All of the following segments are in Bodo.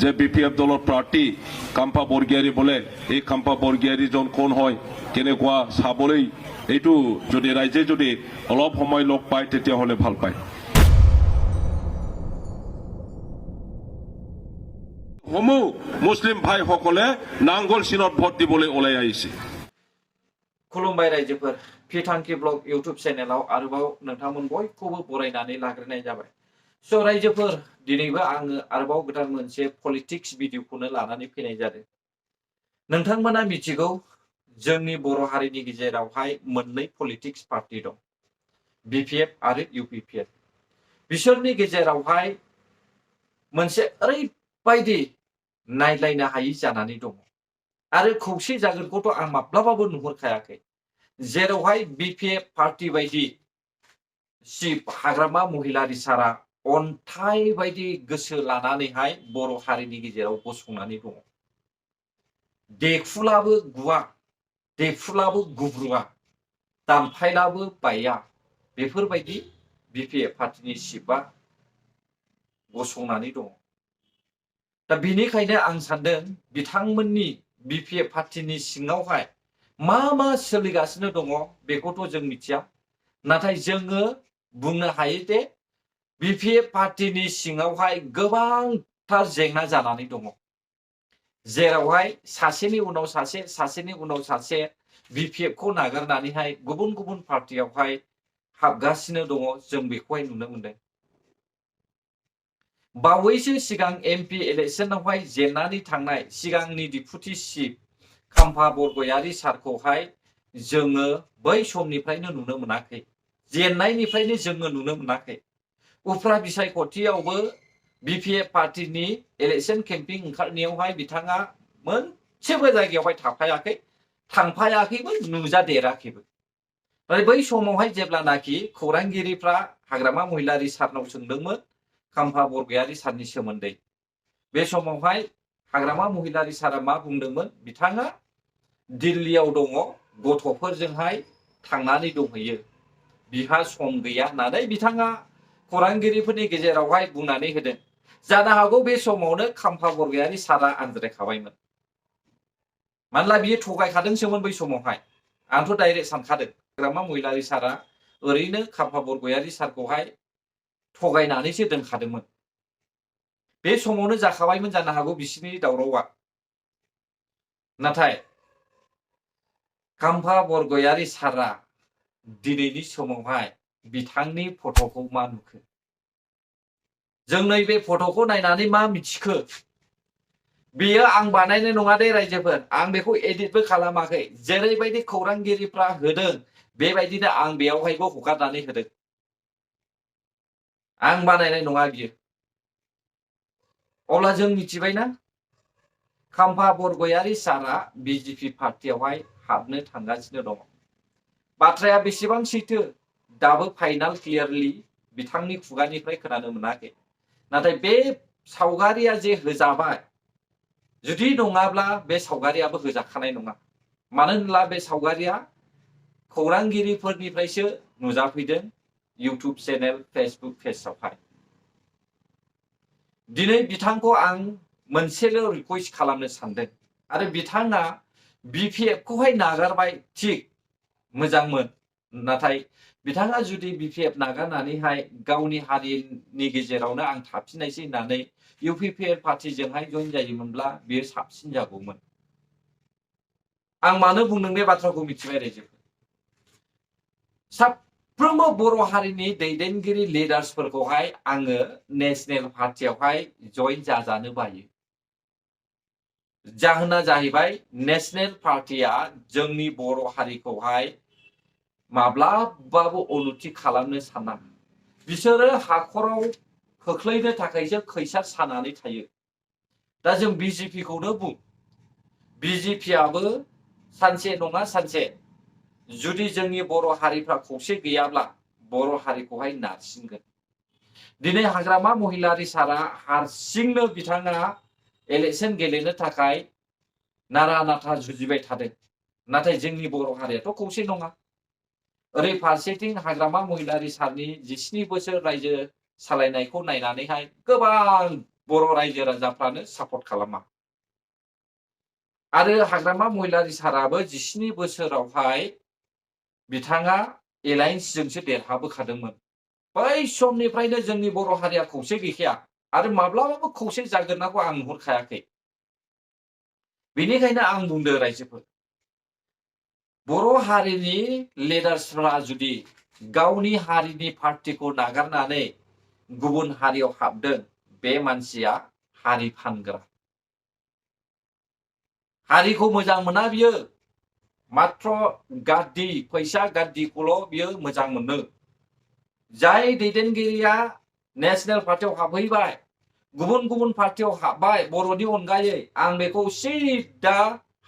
যে বিপিএফ দলৰ প্ৰাৰ্থী কাম্পা বৰগিয়াৰী বোলে এই কাম্পা বৰগিয়াৰীজন কোন হয় কেনেকুৱা চাবলৈ এইটো যদি ৰাইজে যদি অলপ সময় লগ পায় তেতিয়াহ'লে ভাল পায়। সমূহ মুছলিম ভাইসকলে নাংগল চিনত ভোট দিবলৈ ওলাই আহিছে। खुलुमबाय रायजोफोर फिथांखि ब्लग इउट्यूब चेनेलाव आरोबाव नोंथांमोन बयखौबो बरायनानै लाग्रोनाय जाबाय। स' रायजोफोर दिनैबो आङो आरोबाव गोदान मोनसे पलिटिक्स भिडिअखौनो लानानै फैनाय जादों। नोंथांमोना मिथिगौ जोंनि बर' हारिनि गेजेरावहाय मोननै पलिटिक्स पार्टी दं, बिपिएफ आरो इउपिपिएल। बिसोरनि गेजेरावहाय मोनसे ओरैबायदि नायलायनो हायि जानानै दङ आरो खौसे जागोनखौथ' आं माब्लाबाबो नुहुरखायाखै। जेरावहाय बिपिएफ पार्टी बायदि हाग्रामा महिलारि सारा अन्थाइ बायदि गोसो लानानैहाय बर' हारिनि गेजेराव गसंनानै दङ। देखुलाबो गुवा, देखुलाबो गुब्रुवा, दानफायलाबो बाया, बेफोरबायदि बिपिएफ पार्टीनि सिपआ गसंनानै दङ। दा बेनिखायनो आं सानदों बिथांमोननि बिपिएफ पार्टीनि सिङावहाय मा मा सोलिगासिनो दङ बेखौथ' जों मिथिया, नाथाय जोङो बुंनो हायो दे बिपिएफ पार्टीनि सिङावहाय गोबांथार जेंना जानानै दङ। जेरावहाय सासेनि उनाव सासे सासेनि उनाव सासे बिपिएफखौ नागारनानैहाय गुबुन गुबुन पार्टीयावहाय हाबगासिनो दङ, जों बेखौहाय नुनो मोनदों। बावैसो सिगां एमपि इलेक्शनावहाय जेननानै थांनाय सिगांनि डिपुटि चिफ काम्पा बरगयारी सारखौहाय जोङो बै समनिफ्रायनो नुनो मोनाखै, जेननायनिफ्रायनो जोङो नुनो मोनाखै। उफ्रा बिसायख'थियावबो बिपिएफ पार्टीनि इलेक्शन केम्पिं ओंखारनायावहाय बिथाङा मोनसेबो जायगायावहाय थाफायाखै, थांफायाखैबो, नुजादेराखैबो। बै समावहाय जेब्लानाखि खौरांगिरिफ्रा हाग्रामा महिलारि सारनाव सोंदोंमोन काम्पा बरगयारी सारनि सोमोन्दै, बे समावहाय हाग्रामा महिलारि सारा मा बुंदोंमोन, बिथाङा दिल्लीयाव दङ, गथ'फोरजोंहाय थांनानै दंहैयो, बिहा सम गैया होननानै बिथाङा खौरांगिरिफोरनि गेजेरावहाय बुंनानै होदों। जानो हागौ बे समावनो काम्पा बरगयारी सारा आनज्रायखाबायमोन, मानोना बियो थगायखादोंसोमोन बै समावहाय। आंथ' डाइरेक्ट सानखादों हाग्रामा महिलारि सारा ओरैनो काम्पा बरगयारी सारखौहाय थगायनानैसो दोनखादोंमोन। बे समावनो जाखाबायमोन जानो हागौ बिसिनि दावरावआ। नाथाय काम्पा बरगयारी सारा दिनैनि समावहाय बिथांनि फट'खौ मा नुखो? जों नैबे फट'खौ नायनानै मा मिथिखो? बेयो आं बानायनाय नङा दे रायजोफोर, आं बेखौ एडिटबो खालामाखै। जेरैबायदि खौरांगिरिफ्रा होदों बेबायदिनो आं बेयावहायबो हगारनानै होदों। आं बानायनाय नङा बियो। अब्ला जों मिथिबायना काम्पा बरगयारी सारा बिजेपि पार्टीयावहाय हाबनो थांगासिनो दङ। बाथ्राया बेसेबां सैथो दाबो फाइनाल क्लियारलि बिथांनि खुगानिफ्राय खोनानो मोनाखै। नाथाय बे सावगारिया जे होजाबाय, जुदि नङाब्ला बे सावगारियाबो होजाखानाय नङा। मानो होनब्ला बे सावगारिया खौरांगिरिफोरनिफ्रायसो नुजाफैदों इउट्यूब चेनेल, फेसबुक पेजआवहाय। दिनै बिथांखौ आं मोनसेल' रिक्वेस्ट खालामनो सानदों, आरो बिथाङा बिपिएफखौहाय नागारबाय, थिग मोजांमोन। नाथाय बिथाङा जुदि बिपिएफ नागारनानैहाय गावनि हारिनि गेजेरावनो आं थाफिननायसै होननानै इउपिपिएल पार्टीजोंहाय जइन जायोमोनब्ला बेयो साबसिन जागौमोन। आं मानो बुंदों बे बाथ्राखौ मिथिबाय रायजोफोर। साफ्रोमबो बर' हारिनि दैदेनगिरि लिडार्सफोरखौहाय आङो नेशनेल पार्टीयावहाय जइन जाजानो बायो। जाहोना जाहैबाय नेशनेल पार्टीया जोंनि बर' हारिखौहाय माब्लाबाबो उन्नति खालामनो साना। बिसोरो हाखराव खोख्लैनो थाखायसो खैसार सानानै थायो। दा जों बिजेपिखौनो बुं, बिजेपियाबो सानसे नङा सानसे जुदि जोंनि बर' हारिफ्रा खौसे गैयाब्ला बर' हारिखौहाय नारसिनगोन। दिनै हाग्रामा महिलारि सारा हारसिंनो बिथाङा इलेक्शन गेलेनो थाखाय नारा नाथा जुजिबाय थादों। नाथाय जोंनि बर' हारियाथ' खौसे नङा। ओरै फारसेथिं हाग्रामा महिलारि सारनि 17 बोसोर रायजो सालायनायखौ नायनानैहाय गोबां बर' रायजो राजाफ्रानो सापर्ट खालामा आरो हाग्रामा महिलारि साराबो 17 बोसोरावहाय बिथाङा एलायन्सजोंसो देरहाबोखादोंमोन बै समनिफ्रायनो जोंनि बर' हारिया खौसे गैखाया आरो माब्लाबाबो खौसे जागोनखौ आं नुहुरखायाखै बेनिखायनो आं बुंदों रायजोफोर बर' हारिनि लिडार्सफोरा जुदि गावनि हारिनि पार्टिखौ नागारनानै गुबुन हारियाव हाबदों बे मानसिया हारि फानग्रा हारिखौ मोजां मोना बियो मात्र गाद्दि फैसा गाद्दिखौल' बियो मोजां मोनो जाय दैदेनगिरिया नेशनेल पार्टियाव हाबहैबाय गुबुन गुबुन पार्टियाव हाबबाय बर'नि अनगायै आं बेखौ सिदा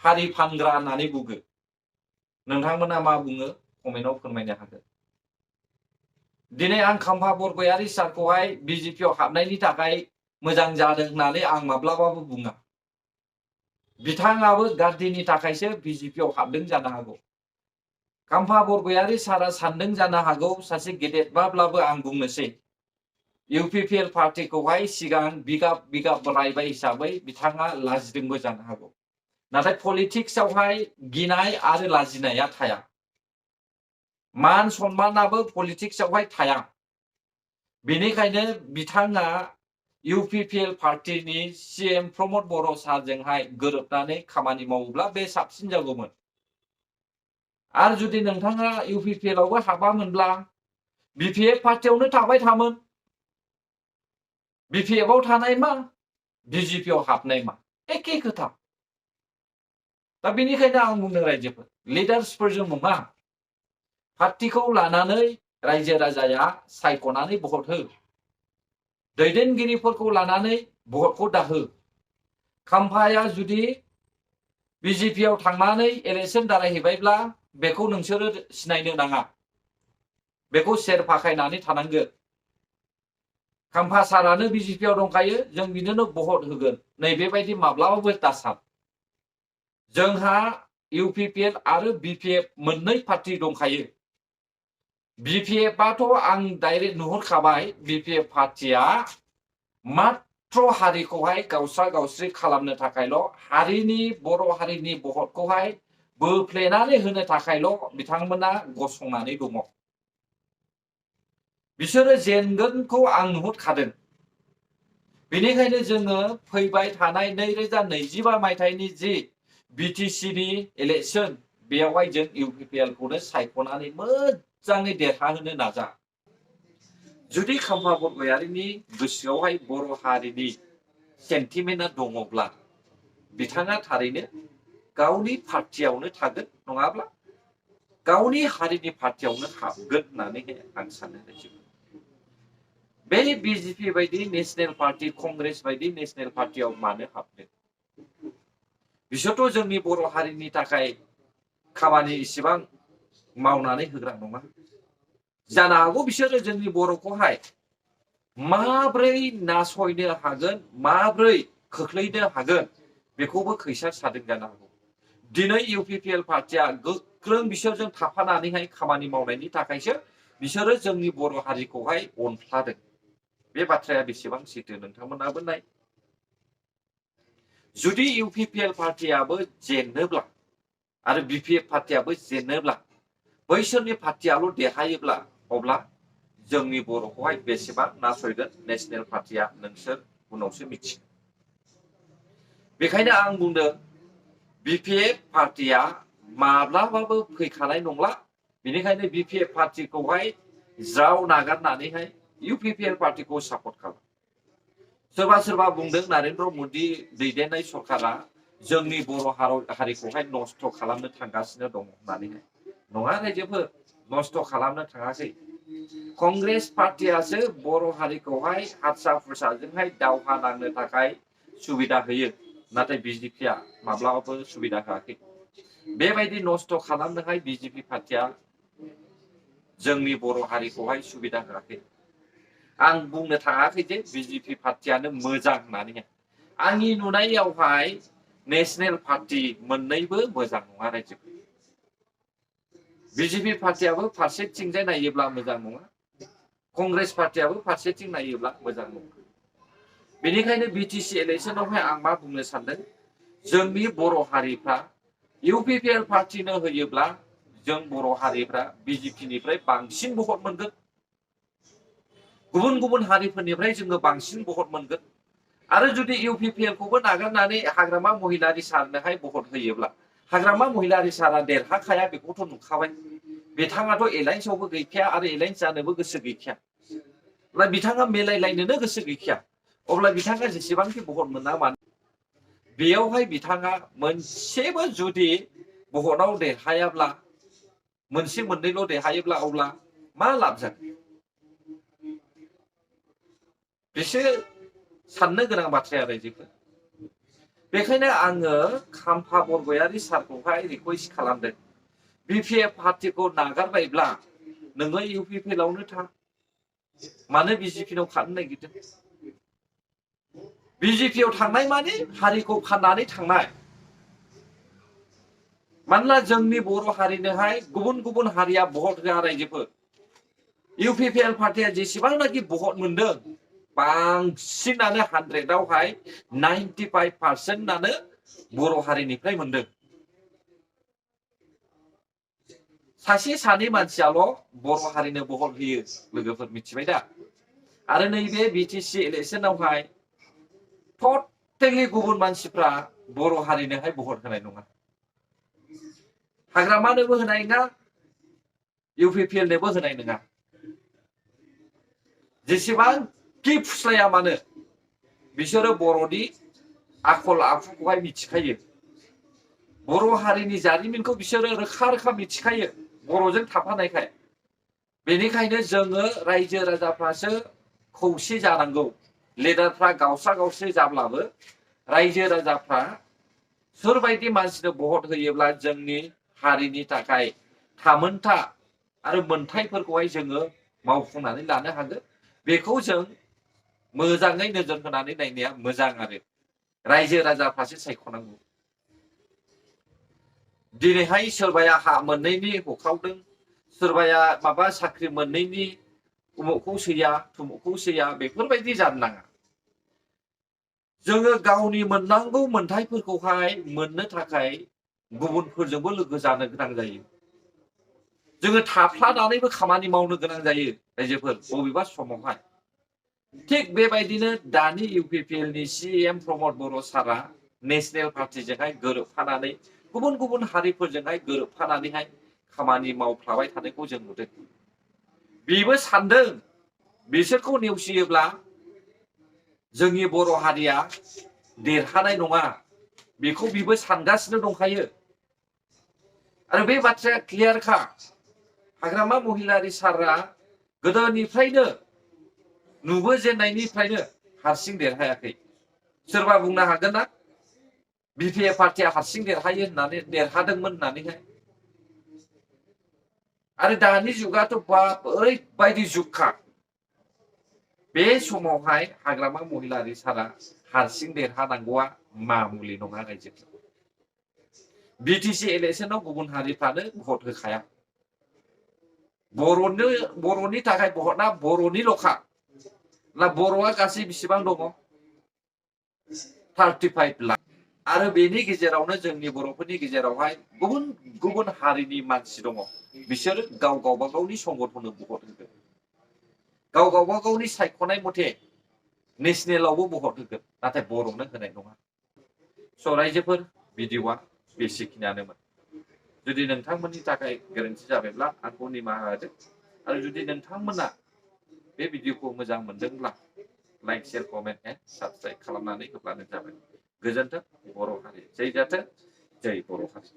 हारि फानग्रा होननानै बुङो नोंथांमोना मा बुङो कमेन्टआव फोरमायनो हागोन दिनै आं खाम्फा बरगयारि सारखौहाय बिजेपियाव हाबनायनि थाखाय मोजां जादों होननानै आं माब्लाबाबो बुङा बिथाङाबो गाद्दिनि थाखायसो बिजेपियाव हाबदों जानो हागौ खाम्फा बरगयारि सारा सानदों जानो हागौ सासे गेदेरबाब्लाबो आं बुंनोसै इउपिपिएल पार्टिखौहाय सिगां बिगाब रायबाय हिसाबै बिथाङा लाजिदोंबो जानो हागौ नाथाय पलिटिक्सआवहाय गिनाय आरो लाजिनाया थाया मान सन्मानाबो पलिटिक्सआवहाय थाया बेनिखायनो बिथाङा इउपिपिएल पार्टिनि सीएम प्रमोद बर' सारजोंहाय गोरोबनानै खामानि मावोब्ला बे साबसिन जागौमोन आरो जुदि नोंथाङा इउपिपिएलआवबो हाबामोनब्ला बिपिएफ पार्टियावनो थाबाय थामोन बिपिएफआव थानाय मा बिजेपियाव हाबनाय मा एखे खोथा दा बेनिखायनो आं बुंदों रायजोफोर लिडार्सफोरजों नङा पार्टिखौ लानानै रायजो राजाया सायख'नानै भट हो दैदेनगिरिफोरखौ लानानै भटखौ दाहो खाम्फाया जुदि बिजेपियाव थांनानै इलेक्सन दारायहैबायब्ला बेखौ नोंसोरो सिनायनो नाङा बेखौ सेर फाखायनानै थानांगोन खाम्फा सारानो बिजेपियाव दंखायो जों बिनोनो भट होगोन नैबेबायदि माब्लाबाबो दासान जोंहा इउपिपिएल आरो बिपिएफ मोननै पार्टी दंखायो बिपिएफआथ' आं डाइरेक्ट नुहुरखाबाय बिपिएफ पार्टिया मात्र हारिखौहाय गावस्रा गावस्रि खालामनो थाखायल' हारिनि बर' हारिनि भटखौहाय बोफ्लेनानै होनो थाखायल' बिथांमोना गसंनानै दङ बिसोरो जेनगोनखौ आं नुहुरखादों बेनिखायनो जोङो फैबाय थानाय 2025 मायथाइनि जि बिटिसिनि इलेक्सन बेयावहाय जों इउपिपिएलखौनो सायख'नानै मोजाङै देरहाहोनो नाजा जुदि खाम्फा बरगयारिनि गोसोआवहाय बर' हारिनि सेन्टिमेन्टआ दङब्ला बिथाङा थारैनो गावनि पार्टियावनो थागोन नङाब्ला गावनि हारिनि पार्टियावनो हाबगोन होननानै आं सानो बे बिजेपि बायदि नेशनेल पार्टी कंग्रेस बायदि नेशनेल पार्टियाव मानो हाबदों बिसोरथ' जोंनि बर' हारिनि थाखाय खामानि इसेबां मावनानै होग्रा नङा जानो हागौ बिसोरो जोंनि बर'खौहाय माब्रै नासयनो हागोन माब्रै खोख्लैनो हागोन बेखौबो खैसार सादों जानो हागौ दिनै इउपिपिएल पार्टिया गोख्रों बिसोरजों थाफानानैहाय खामानि मावनायनि थाखायसो बिसोरो जोंनि बर' हारिखौहाय अनफ्लादों बे बाथ्राया बेसेबां सैथो नोंथांमोनाबो नाय जुदि इउपिपिएल पार्टियाबो जेनोब्ला आरो बिपिएफ पार्टियाबो जेनोब्ला बैसोरनि पार्टियाल' देरहायोब्ला अब्ला जोंनि बर'खौहाय बेसेबां नासयगोन नेशनेल पार्टिया नोंसोर उनावसो मिथिगोन बेखायनो आं बुंदों बिपिएफ पार्टिया माब्लाबाबो फैखानाय नंला बेनिखायनो बिपिएफ पार्टिखौहाय ज्राव नागारनानैहाय इउपिपिएल पार्टिखौ सापर्ट खालाम सोरबा सोरबा बुंदों नरेन्द्र मोदी दैदेननाय सरकारा जोंनि बर' हारिखौहाय नस्थ' खालामनो थांगासिनो दं होननानैहाय नङा रायजोफोर नस्थ' खालामनो थाङाखै कंग्रेस पार्टियासो बर' हारिखौहाय हारसा फुरसाजोंहाय दावहा नांनो थाखाय सुबिदा होयो नाथाय बिजेपिया माब्लाबाबो सुबिदा होआखै बेबायदि नस्थ' खालामनोहाय बिजेपि पार्टिया जोंनि बर' हारिखौहाय सुबिदा होआखै आं बुंनो थाङाखै जे बिजेपि पार्टियानो मोजां होननानै आंनि नुनायावहाय नेशनेल पार्टी मोननैबो मोजां नङा रायजोफोर बिजेपि पार्टियाबो फारसेथिंजाय नायोब्ला मोजां नङा कंग्रेस पार्टियाबो फारसेथिं नायोब्ला मोजां नङा बेनिखायनो बिटिसि इलेक्सनावहाय आं मा बुंनो सानदों, जोंनि बर' हारिफ्रा इउपिपिएल पार्टिनो होयोब्ला जों बर' हारिफ्रा बिजेपिनिफ्राय बांसिन भट मोनगोन। गुबुन गुबुन हारिफोरनिफ्राय जोङो बांसिन भट मोनगोन। आरो जुदि इउपिपिएल खौबो नागारनानै हाग्रामा महिलारि सारनोहाय भट होयोब्ला हाग्रामा महिलारि सारा देरहाखाया बेखौथ' नुखाबाय। बिथाङाथ' एलायन्सआवबो गैखाया आरो एलायन्स जानोबो गोसो गैखाया। अब्ला बिथाङा मेलायलायनोनो गोसो गैखाया। अब्ला बिथाङा जेसेबांखि भट मोना मानो बेयावहाय बिथाङा मोनसेबो जुदि भटआव देरहायाब्ला, मोनसे मोननैल' देरहायोब्ला अब्ला मा लाब जागोन? बिसोर साननो गोनां बाथ्राया रायजोफोर। बेखायनो आङो खाम्फा बरगयारी सारखौहाय रिकुवेस्ट खालामदों, बिपिएफ पार्टिखौ नागारबायब्ला नोङो इउपिपिएलआवनो था। मानो बिजेपिनाव खारनो नागिरदों? बिजेपियाव थांनाय माने हारिखौ फाननानै थांनाय। मानोना जोंनि बर' हारिनोहाय गुबुन गुबुन हारिया भट होआ रायजोफोर। इउपिपिएल पार्टिया जेसेबांनाखि भट मोनदों बांसिनानो 100आवहाय 95%आनो बर' हारिनिफ्राय मोनदों। सासे सानै मानसियाल' बर' हारिनो भट होयो लोगोफोर, मिथिबाय दा? आरो नैबे बिटिसि इलेक्सनावहाय टटेलि गुबुन मानसिफ्रा बर' हारिनोहाय भट होनाय नङा। हाग्रामानोबो होनाय नङा, इउपिपिएलनोबो होनाय नङा। जेसेबांखि फुस्लाया मानो बिसोरो बर'नि आखल आखुखौहाय मिथिखायो। बर' हारिनि जारिमिनखौ बिसोरो रोखा रोखा मिथिखायो बर'जों थाफानायखाय। बेनिखायनो जोङो रायजो राजाफ्रासो खौसे जानांगौ। लिडारफ्रा गावस्रा गावस्रि जाब्लाबो रायजो राजाफ्रा सोरबायदि मानसिनो भट होयोब्ला जोंनि हारिनि थाखाय थामोनथा आरो मोनथायफोरखौहाय जोङो मावफुंनानै लानो हागोन, बेखौ जों मोजाङै नोजोर होनानै नायनाया मोजां। आरो रायजो राजाफ्रासो सायख'नांगौ। दिनैहाय सोरबाया हा मोननैनि होख्रावदों, सोरबाया माबा साख्रि मोननैनि उमुखखौ सैया थुमुखखौ सैया, बेफोरबायदि जानो नाङा। जोङो गावनि मोननांगौ मोनथायफोरखौहाय मोननो थाखाय गुबुनफोरजोंबो लोगो जानो गोनां जायो। जोङो थाफ्लानानैबो खामानि मावनो गोनां जायो रायजोफोर बबेबा समावहाय। थिग बेबायदिनो दानि इउपिपिएलनि सिएम प्रमद बर' सारा नेशनेल पार्टिजोंहाय गोरोबफानानै गुबुन गुबुन हारिफोरजोंहाय गोरोबफानानैहाय खामानि मावफ्लाबाय थानायखौ जों नुदों। बेबो सानदों बिसोरखौ नेवसियोब्ला जोंनि बर' हारिया देरहानाय नङा, बेखौ बिबो सानगासिनो दंखायो। आरो बे बाथ्राया क्लियारखा। हाग्रामा महिलारि सारा गोदोनिफ्रायनो नुबोजेननायनिफ्रायनो हारसिं देरहायाखै। सोरबा बुंनो हागोन ना बिपिएफ पार्टिया हारसिं देरहायो होननानै, देरहादोंमोन होननानैहाय? आरो दानि जुगाथ' बाप ओरैबायदि जुगखा। बे समावहाय हाग्रामा महिलारि सारा हारसिं देरहानांगौआ मामुलि नङा रायजोफोर। बिटिसि इलेक्सनाव गुबुन हारिफ्रानो भट होखाया। बर'नि थाखाय भटआ बर'निल'खा। बर'आ गासै बेसेबां दङ? 35 लाख। आरो बेनि गेजेरावनो जोंनि बर'फोरनि गेजेरावहाय गुबुन गुबुन हारिनि मानसि दङ। बिसोरो गाव गावबा गावनि संगठननो भट होगोन, गाव गावबा गावनि सायख'नाय मथे नेशनेलावबो भट होगोन, नाथाय बर'नो होनाय नङा। स' रायजोफोर, भिडिअआ बेसेखिनियानोमोन। जुदि नोंथांमोननि थाखाय गोरोन्थि जाबायब्ला आंखौ निमाहा होदो। आरो जुदि नोंथांमोना बे भिडिअखौ मोजां मोनदोंब्ला like, share, comment and subscribe खालामनानै होब्लानो जाबाय। गोजोन्थों बर' हारि, जै जाथों, जै बर' हारि।